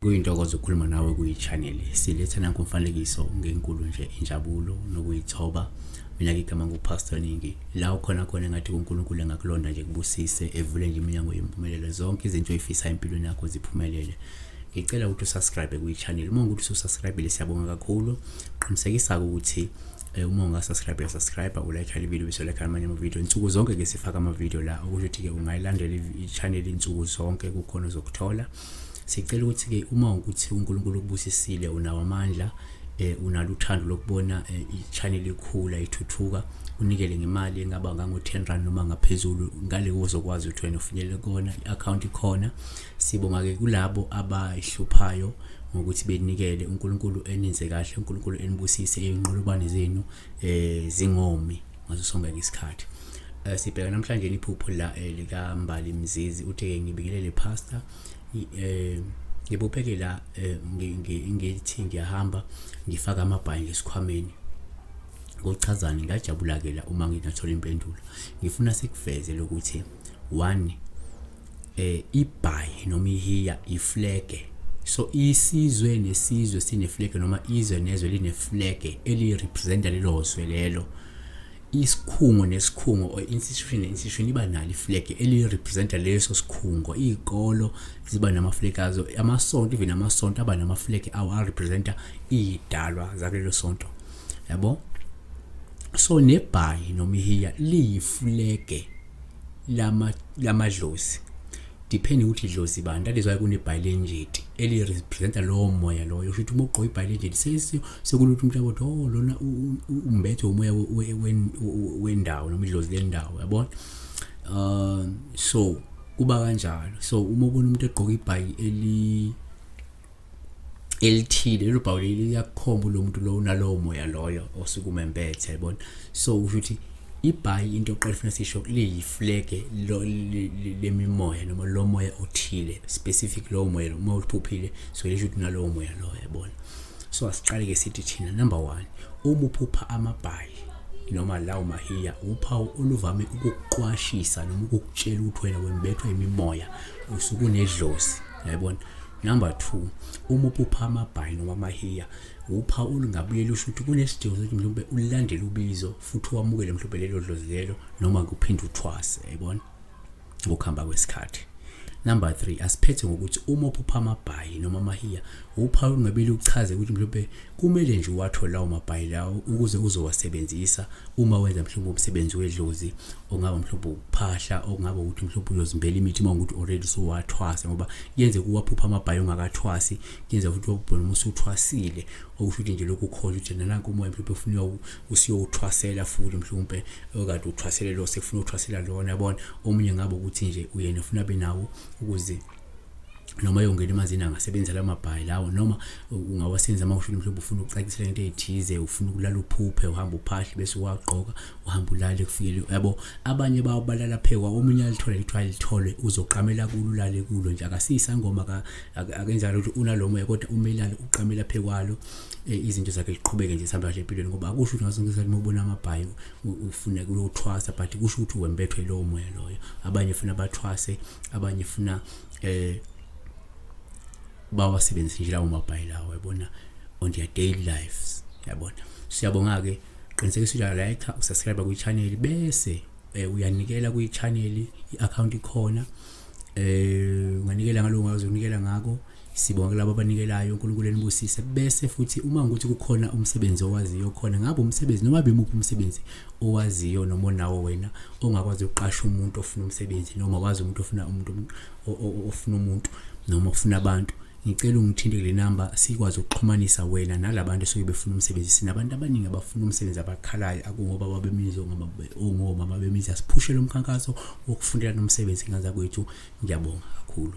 Kuyintokozo ukukhuluma nawe kuyi-channel. Siletha nanku umfanekiso ngenkulu nje injabulo nokuyithoba. Mina ke igama nguPastor Ningi. La ukhona khona engathi uNkulunkulu engakulonda nje kubusise evule nje iminyango yempumelelo zonke izinto oyifisayo empilweni yakho ziphumelele. Ngicela ukuthi usubscribe kwi-channel. Uma ukuthi ususubscribe siyabonga kakhulu. Qinisekisa ukuthi uma ungasubscribe uyasubscribe ulike le video bese ulike amanye ama-video nsuku zonke ke sifaka ama-video la okusho ukuthi ke ungayilandela i-channel insuku zonke kukhona ozokuthola. Sicela ukuthi ke uma ukuthi uNkulunkulu ukubusisile unawo amandla unalo uthando lokubona i-channel ikhula ithuthuka unikele ngemali engaba ngango 10 rand noma ngaphezulu ngale uzokwazi ukuthi wena ufinyelele kona i-account ikhona. Sibonga ke kulabo abayihluphayo ngokuthi benikele uNkulunkulu enenze kahle uNkulunkulu enibusise inqolobane zenu zingomi ngaso sonke isikhathi. Sibheka namhlanje iphupho la lika Mbali Mzizi uthe ke ngibingelele pastor ngibopheke la ngithi ngiyahamba ngifaka amabhayi ngesikhwameni. Ngochazani ngajabula ke la uma ngingathola impendulo. Ngifuna sikuveze lokuthi one ibhayi noma ihiya iflege. So isizwe nesizwe sineflege noma izwe nezwe lineflege elirepresenta lelo zwe lelo. Isikhungo nesikhungo or institution ne-institution iba nalo iflege elirepresenta leso sikhungo. Iy'kolo ziba namaflege azo, amasonto even amasonto aba namaflege awo arepresenta iy'dalwa zakulelo sonto, yabo. So nebhayi noma ihiya liyiflege lamadlozi depending ukuthi idlozi bani. That is why kunebhayi lenjeti elirepresenta lowo moya loyo. Usho ukuthi uma ugqoka ibhayi lenjeti sekulutho umuntu abothi oh lona umbethe umoya wendawo noma idlozi lendawo, yabona. So kuba kanjalo. So uma ubona umuntu egqoka ibhayi elithile lelo bhawu leli liyakukhomba lo muntu lo unalowo moya loyo osuke umembethe, yabona. So usho ukuthi ibhayi into oqala ufuna sisho liyiflege lemimoya noma lo moya othile specific lowo moya uma uphuphile so lisho ukuthi unalowo moya loyo, yabona. So asiqale ke sithi thina number 1 uma uphupha amabhayi noma lawo mahiya uphawu oluvame ukukuqwashisa noma ukukutshela ukuthi wena wembethwa imimoya usuke unedlozi, yabona. Number 2 uma uphupha amabhayi noma amahiya uphawu olungabuyela usho ukuthi kunesidingo sokuthi mhlawumbe ulandele ubizo futhi wamukele mhlawumbe lelo dlozi lelo noma kuphinde uthwase, yabona, ngokuhamba kwesikhathi. Number 3 asiphethe ngokuthi uma uphupha amabhayi noma amahiya uphawu olungabile uchaze ukuthi mhlawumbe kumele nje uwathole lawo mabhayi lawo ukuze uzowasebenzisa uma wenza mhlawumbe umsebenzi wedlozi ongaba mhlawumbe ukuphahla okungaba ukuthi mhlawumbe uyozimbela imithi uma ukuthi already usuwathwasa, ngoba kuyenzeka uwaphupha amabhayi ungakathwasi, kuyenzeka futhi uwaphuphe noma usuthwasile, okusho ukuthi nje lokhu khona ukuthi nananku umoya mhlawumbe ufuna usiyowuthwasela futhi mhlawumbe okade uthwasele lo sekufuna uthwasela lona, yabona. Omunye ngabe ukuthi nje uyena ufuna abe nawo ukuze noma yongena emanzini angasebenza la mabhayi lawo, noma ungawasenza uma usho mhlawumbe ufuna ukucacisela into ethize, ufuna ukulala uphuphe uhamba uphahle bese uwagqoka uhamba ulale kufikele, yabo. Abanye babalala phekwa, omunye alithole lithiwa alithole uzoqamela kulo ulale kulo nje, akasiyisangoma akenza lutho unalo moya kodwa uma elala uqamela phekwalo izinto zakhe ziqhubeke nje zihambe kahle empilweni, ngoba akusho ukuthi ngaso sonke isikhathi uma ubona amabhayi ufuna ukuyothwasa, but kusho ukuthi wembethwe lowo moya loyo. Abanye funa bathwase, abanye funa bawasebenzise nje lawo mabhayi lawo, yabona, on their daily lives, yabona. Siyabonga ke, qinisekisa uya like, usubscribe kwi channel bese uyanikela kwi channel, i-account ikhona, unganikela ngalo ungazi unikela ngako. Sibonga kulabo abanikelayo, uNkulunkulu enibusise. Bese futhi uma ukuthi kukhona umsebenzi owaziyo khona, ngabe umsebenzi noma bemuphi umsebenzi owaziyo noma onawo wena ongakwazi ukuqasha umuntu ofuna umsebenzi noma wazi umuntu ofuna umuntu ofuna umuntu noma ofuna abantu, ngicela ungithinte kule namba sikwazi ukuxhumanisa wena nalabantu esuke befuna umsebenzi. Sinabantu abaningi abafuna umsebenzi abakhalayo akungoba babemizi ongomama bemizi. Asiphushe lo mkhankaso wokufundela nomsebenzi ngazakwethu. Ngiyabonga kakhulu.